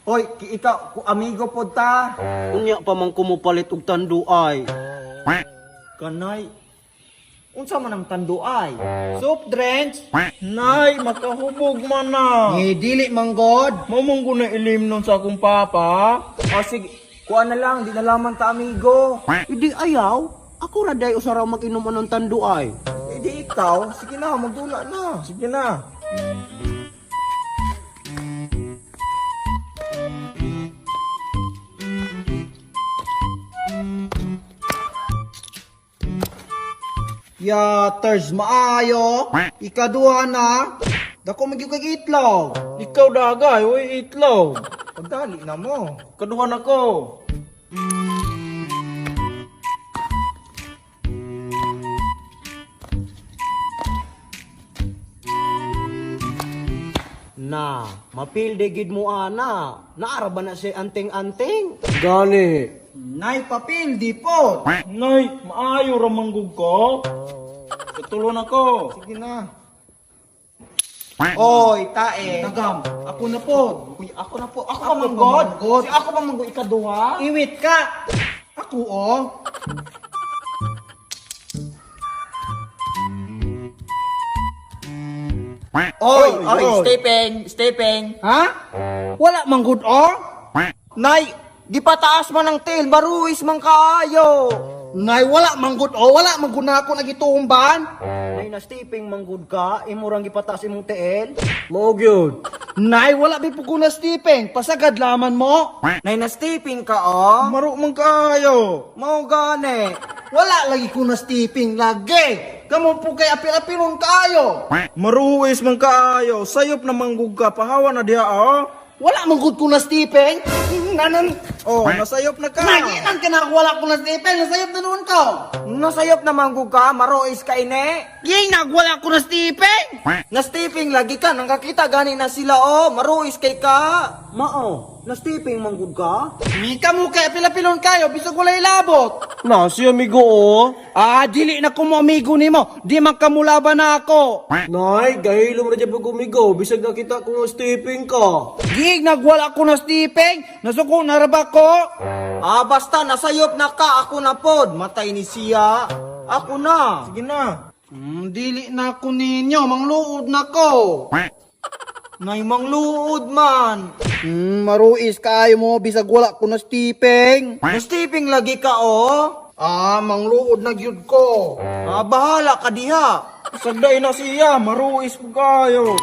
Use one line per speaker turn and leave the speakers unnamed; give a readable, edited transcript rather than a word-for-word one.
Hoy, ikaw, amigo pod ta.
Unya pa man ko mopalit og tanduay.
Kanay. Unsa man ang tanduay?
Soft drinks.
Nay, makahubog man na.
Ni dili manggod.
Mao man ko na ilim nun sa akong papa.
O sige, kuha na lang, di na laman ta amigo.
Hindi ayaw. Ako ra day usa ra mag-inom anong tanduay.
Eh di ikaw, sige na, magdula na.
Sige na.
Ya, ters maayo. Ikaduha na. Dako magyud kag itlog.
Ikaw dagay, uy itlog.
Pagdali na mo.
Kaduha na ko.
Na, mapilde gid mo ana. Naara ba na si anting-anting?
Gani.
Nay papil di po.
Nay, maayo ra manggug ko. Katulo na ko.
Sige na. Oy, tae.
Tagam, ako na po.
Uy, ako na po. Ako
Ako
pa manggod.
pa manggod.
Si ako pa manggod ikaduha.
Iwit ka. Ako oh.
Oy, oy, Stephen, Stephen.
Ha? Wala manggod oh.
Nay, di pa taas man ang tail, baruis man kaayo.
Nay wala manggod oh, wala manggod na ako nagituumban.
Nay na stepping manggod ka, imo rang gipataas imong tiil.
Mao gyud.
Nay wala bi ko na stepping, pasagad laman mo.
Nay, na Stephen ka oh.
Maro man kaayo.
Mao gani.
Wala lagi ko na stepping lagi. Kamo po kay apil-apilon kaayo.
Maruwis man kaayo. Sayop na manggug ka. Pahawa na diha oh.
Wala manggod ko na stepping. Nanan
Oh, nasayop na ka.
Naginan ka na wala ko na stepping, nasayop na noon ka.
Nasayop na manggug ka, maruis ka ine.
Yay, nagwala ko na stepping.
Na Stephen lagi ka, nang kakita gani na sila oh, maruis kay ka.
Mao, na stepping manggod ka?
Ni kamo kay apil-apilon kayo bisag walay labot.
Na si amigo oh.
Ah, dili na ko mo amigo nimo. Di man kamulaban na ako.
Nay, gahilom ra jud pag umigo. Bisag nakita ko nga stepping ka.
Gig, nagwala ko na stepping. Nasuko na ra ba ko?
Ah, basta nasayop na ka, ako na pod. Matay ni siya. Ako na.
Sige na.
Dili na ako ninyo, mangluod na ko.
Nay mangluod man.
Maruis kaayo mo bisag wala ko na stepping.
Na Stephen lagi ka oh.
Ah, mangluod na gyud ko.
Ah, bahala ka diha.
Sagday na siya, maruis po kayo.